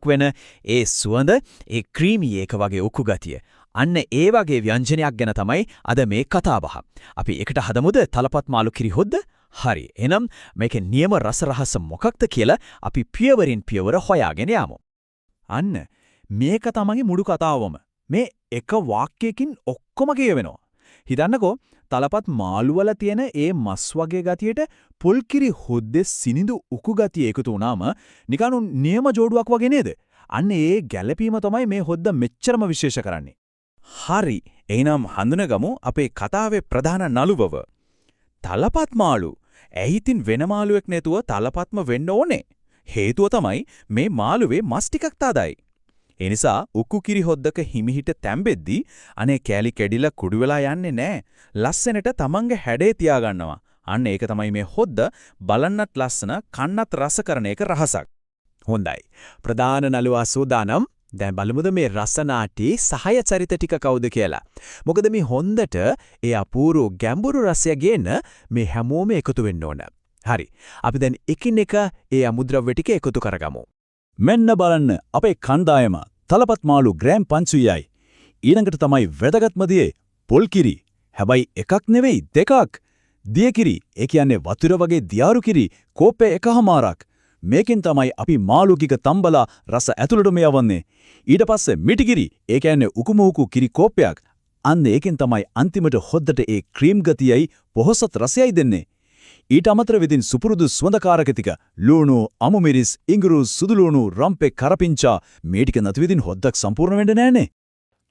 වෙන ඒ සුවඳ, ඒ ක්‍රීමි එක වගේ උකු ගතිය. අන්න ඒ වගේ ව්‍යංජනයක් ගැන තමයි අද මේ කතාබහ. අපි එකට හදමුද තලපත් මාළු කිරි හොද්ද? හරි. එහෙනම් මේකේ නියම රස රහස මොකක්ද කියලා අපි පියවරින් පියවර හොයාගෙන යමු. අන්න මේක තමයි මුළු කතාවම. මේ එක වාක්‍යයකින් ඔක්කොම කියවෙනවා. හිතන්නකෝ, තලපත් මාළු වල තියෙන ඒ මස් වගේ ගතියට පොල් කිරි හොද්දේ සිනිඳු උකු ගතිය එකතු වුණාම නිකන් නියම ජෝඩුවක් වගේ නේද? අන්න ඒ ගැළපීම තමයි මේ හොද්ද මෙච්චරම විශේෂ කරන්නේ. හරි. එහෙනම් හඳුනගමු අපේ කතාවේ ප්‍රධාන නළුවව. තලපත් මාළු. ඇයි ඉතින් වෙන මාළුවෙක් නැතුව තලපත්ම වෙන්න ඕනේ? හේතුව තමයි මේ මාළුවේ මස් ටිකක් තදයි. ඒ නිසා උකු කිරි හොද්දක හිමිහිට තැම්බෙද්දි අනේ කෑලි කැඩිලා කුඩු වෙලා යන්නේ නෑ. ලස්සනට තමන්ගේ හැඩේ තියාගන්නවා. අන්න ඒක තමයි මේ හොද්ද බලන්නත් ලස්සන, කන්නත් රස කරන එක රහසක්. හොඳයි. ප්‍රධාන නළුවා සූදානම්. දැන් බලමුද මේ රසනාටි සහාය චරිත ටික කවුද කියලා. මොකද මේ හොන්දට ඒ අපූර්ව ගැඹුරු රසය ගේන්න මේ හැමෝම එකතු වෙන්න ඕන. හරි. අපි දැන් එකින් එක ඒ අමුද්‍රව්‍ය ටික එකතු කරගමු. මෙන්න බලන්න අපේ කණ්ඩායම. තලපත් මාළු ග්‍රෑම් 500යි. ඊළඟට තමයි වැදගත්ම දේ, පොල් කිරි. හැබැයි එකක් නෙවෙයි, දෙකක්. දියකිරි, ඒ කියන්නේ වතුර වගේ දියාරු කිරි කෝප්පේ එකහමාරක්. මේකෙන් තමයි අපි මාළු ටික තම්බලා රස ඇතුළටම යවන්නේ. ඊට පස්සේ මිටිකිරි, ඒ කියන්නේ උකුමුහුකු කිරි කෝප්පයක්. අන්න ඒකෙන් තමයි අන්තිමට හොද්දට ඒ ක්‍රීම් ගතියයි පොහොසත් රසයයි දෙන්නේ. ඊට අමතරව ඉතින් සුපුරුදු සුවඳකාරක ටික, ලුණු, අමු මිරිස්, ඉඟුරු, සුදු ලුණු, රම්පෙ, කරපිංචා, මේ ටික නැතුව ඉතින් හොද්දක් සම්පූර්ණ වෙන්න නෑනේ.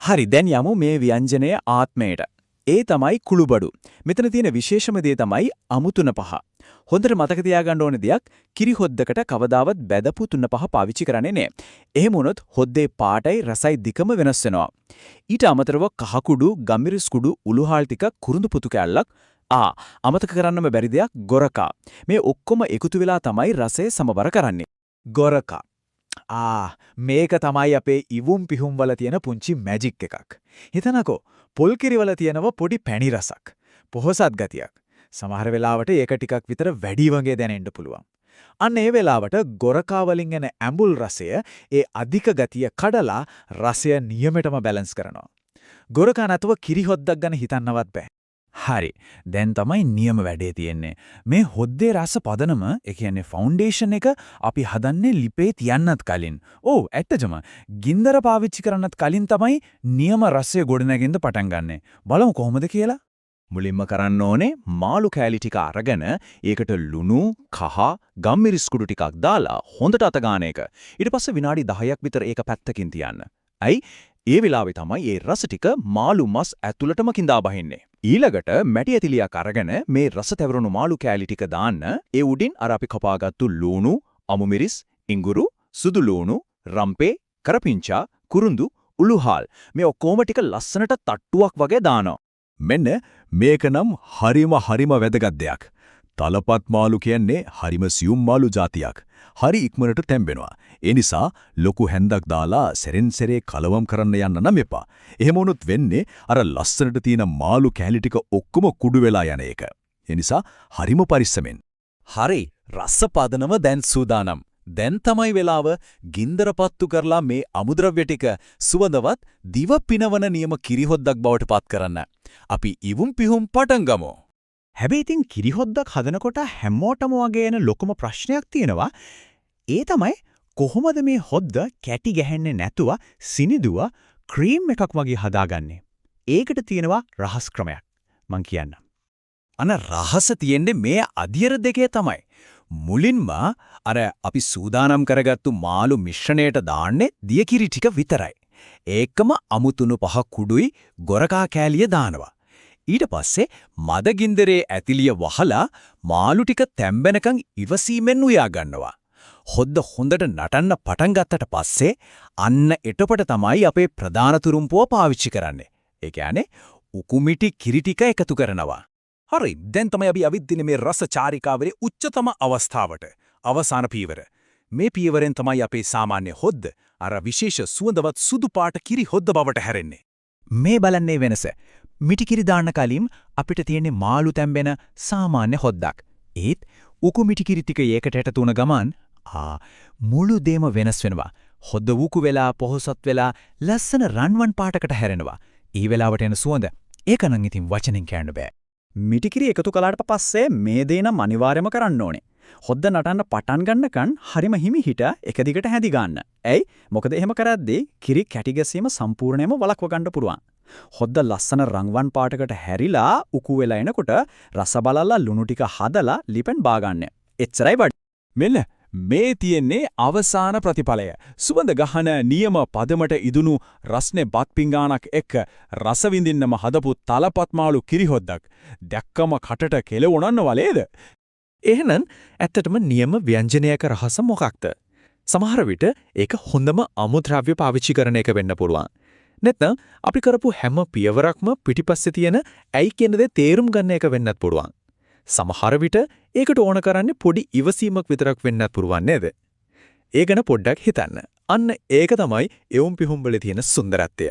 හරි, දැන් යමු මේ ව්‍යංජනයේ ආත්මයට. ඒ තමයි කුළුබඩු. මෙතන තියෙන විශේෂම දේ තමයි අමු තුන පහ. හොඳට මතක තියාගන්න ඕන දෙයක්, කිරි හොද්දකට කවදාවත් බැදපු තුන පහ පාවිච්චි කරන්නේ නෑ. එහෙම වුණොත් හොද්දේ පාටයි රසයි දෙකම වෙනස් වෙනවා. ඊට අමතරව කහ කුඩු, ගම්මිරිස් කුඩු, උළුහාල් ටික, කුරුඳු පුතු කෑල්ලක්, අමතක කරන්නම බැරි දෙයක්, ගොරකා. මේ ඔක්කොම එකතු වෙලා තමයි රසය සමබර කරන්නේ. ගොරකා. මේක තමයි අපේ ඉවුම් පිහුම් වල තියෙන පුංචි මැජික් එකක්. හිතනකෝ, පොල් කිරි වල තියෙනව පොඩි පැණි රසක්. පොහොසත් ගතියක්. සමහර වෙලාවට ඒක ටිකක් විතර වැඩි වගේ දැනෙන්න පුළුවන්. අන්න ඒ වෙලාවට ගොරකා වලින් එන ඇඹුල් රසය ඒ අධික ගතිය කඩලා රසය නියමෙටම බැලන්ස් කරනවා. ගොරකා නැතුව කිරි හොද්දක් ගැන හිතන්නවත් බෑ. හරි. දැන් තමයි නියම වැඩේ තියෙන්නේ. මේ හොද්දේ රස පදනම, ඒ කියන්නේ ෆවුන්ඩේෂන් එක අපි හදන්නේ ලිපේ තියන්නත් කලින්. ඔව්, ඇත්තටම ගින්දර පාවිච්චි කරන්නත් කලින් තමයි නියම රසය ගොඩනගෙන්න පටන් ගන්නෙ. බලමු කොහොමද කියලා. මුලින්ම කරන්න ඕනේ මාළු කෑලි ටික අරගෙන ඒකට ලුණු, කහ, ගම්මිරිස් කුඩු ටිකක් දාලා හොඳට අත ගාන එක. ඊට පස්සේ විනාඩි 10ක් විතර ඒක පැත්තකින් තියන්න. ඇයි? ඒ වෙලාවේ තමයි ඒ රස ටික මාළු මස් ඇතුළටම කිඳා බහින්නේ. ඊළඟට මැටි ඇතිලියක් අරගෙන මේ රස තැවරුණු මාළු කෑලි ටික දාන්න. ඒ උඩින් අර අපි කපාගත්තු ලුණු, අමු මිරිස්, ඉඟුරු, සුදු ලුණු, රම්පේ, කරපිංචා, කුරුඳු, උළුහාල් මේ ඔක්කොම ටික ලස්සනට තට්ටුවක් වගේ දානවා. මෙන්න මේක නම් හරිම හරිම වැදගත් දෙයක්. තලපත් මාළු කියන්නේ හරිම සියුම් මාළු ජාතියක්. හරි ඉක්මනට තැම්බෙනවා. ඒ නිසා ලොකු හැන්දක් දාලා සැරෙන් සැරේ කලවම් කරන්න යන්න නම් එපා. එහෙම වුණොත් වෙන්නේ අර ලස්සනට තියෙන මාළු කෑලි ටික ඔක්කොම කුඩු වෙලා යන එක. ඒ නිසා හරිම පරිස්සමෙන්. හරි, රස පදනම දැන් සූදානම්. දැන් තමයි වෙලාව ගින්දර පත්තු කරලා මේ අමුද්‍රව්‍ය ටික සුවඳවත් දිව පිනවන නියම කිරිහොද්දක් බවට පත් කරන්න. අපි ඉවුම් පිහුම් පටන් ගමු. හැබැයි ඉතින් කිරිහොද්දක් හදනකොට හැමෝටම වගේ එන ලොකුම ප්‍රශ්නයක් තියෙනවා. ඒ තමයි කොහොමද මේ හොද්ද කැටි ගැහෙන්නේ නැතුව සිනිදුව ක්‍රීම් එකක් වගේ හදාගන්නේ? ඒකට තියෙනවා රහස් ක්‍රමයක්. මං කියන්නම්. අන රහස තියෙන්නේ මේ අදියර දෙකේ තමයි. මුලින්ම අර අපි සූදානම් කරගත්තු මාළු මිශ්‍රණයට දාන්නේ දියකිරි ටික විතරයි. ඒකම අමුතුණු පහ කුඩුයි ගොරකා කෑලිය දානවා. ඊට පස්සේ මද ගින්දරේ ඇතිලිය වහලා මාළු ටික තැම්බෙනකන් ඉවසීමෙන් උයා ගන්නවා. හොද්ද හොඳට නටන්න පටන් ගත්තට පස්සේ අන්න එතකොට තමයි අපේ ප්‍රධාන තුරුම්පුව පාවිච්චි කරන්නේ. ඒ කියන්නේ උකුමිටි කිරි ටික එකතු කරනවා. හරි, දැන් තමයි අපි ඇවිත් ඉන්නේ මේ රස චාරිකාවේ උච්චතම අවස්ථාවට. අවසාන පියවර. මේ පියවරෙන් තමයි අපේ සාමාන්‍ය හොද්ද අර විශේෂ සුවඳවත් සුදු පාට කිරි හොද්ද බවට හැරෙන්නේ. මේ බලන්නේ වෙනස. මිටි කිරි දාන්න කලින් අපිට තියෙන්නේ මාළු තැම්බෙන සාමාන්‍ය හොද්දක්. ඒත් උකු මිටි කිරි ටික ඒකට යට තුන ගමන් මුළු දේම වෙනස් වෙනවා. හොද්ද උකු වෙලා පොහොසත් වෙලා ලස්සන රන්වන් පාටකට හැරෙනවා. ඒ වෙලාවට එන සුවඳ ඒක නම් ඉතින් වචනෙන් කියන්න බෑ. මිටිකිරි එකතු කළාට පස්සේ මේ දේ නම් අනිවාර්යම කරන්න ඕනේ. හොද්ද නටන්න පටන් ගන්නකන් හරිම හිමිහිට එක දිගට හැදි ගන්න. ඇයි? මොකද එහෙම කරද්දී කිරි කැටි ගැසීම සම්පූර්ණයෙන්ම වළක්ව ගන්න පුළුවන්. හොද්ද ලස්සන රන්වන් පාටකට හැරිලා උකු වෙලා එනකොට රස බලලා ලුණු ටික හදලා ලිපෙන් බාගන්න. එච්චරයි බඩ. මෙන්න මේ තියෙන්නේ අවසාන ප්‍රතිඵලය. සුවඳ ගහන නියම පදමට ඉදුණු රස්නේ බත් පිඟානක් එක්ක රස විඳින්නම හදපු තලපත් මාළු කිරිහොද්දක්. දැක්කම කටට කෙලවුණන්නව නේද? එහෙනම් ඇත්තටම නියම ව්‍යංජනයක රහස මොකක්ද? සමහර විට ඒක හොඳම අමුද්‍රව්‍ය පාවිච්චි කරන එක වෙන්න පුළුවන්. නැත්නම් අපි කරපු හැම පියවරක්ම පිටිපස්සේ තියෙන ඇයි කියන දේ තේරුම් ගන්න එක වෙන්නත් පුළුවන්. සමහර විට ඒකට ඕන කරන්නේ පොඩි ඉවසීමක් විතරක් වෙන්නත් පුළුවන් නේද? ඒ ගැන පොඩ්ඩක් හිතන්න. අන්න ඒක තමයි එවුම් පිහුම් වල තියෙන සුන්දරත්වය.